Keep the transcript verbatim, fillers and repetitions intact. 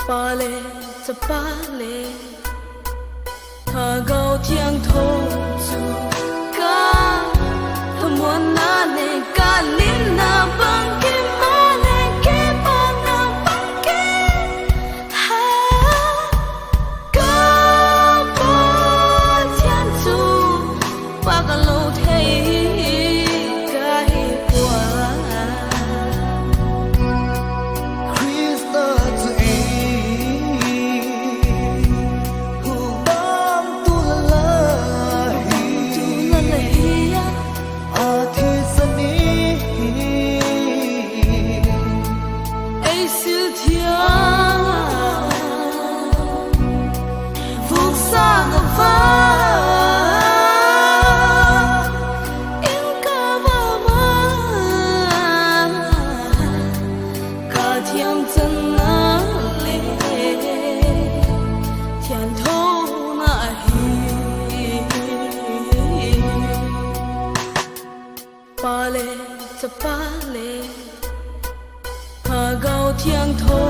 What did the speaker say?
Pa le, Chapa le, Thagau Thiangtho chu ka thamuanna le ka nitna bangkim, a le kipakna bangkim, ha, ka Pathian chu pâk lo thei ka hi pua. Khrista chu ei hukdamtu la hi a, a thisan in ei sil thiam, vuksa a va in ka va ma, ka thiamchanna le thianthona ahi. Pa le, Chapa le, Thagau Thiangtho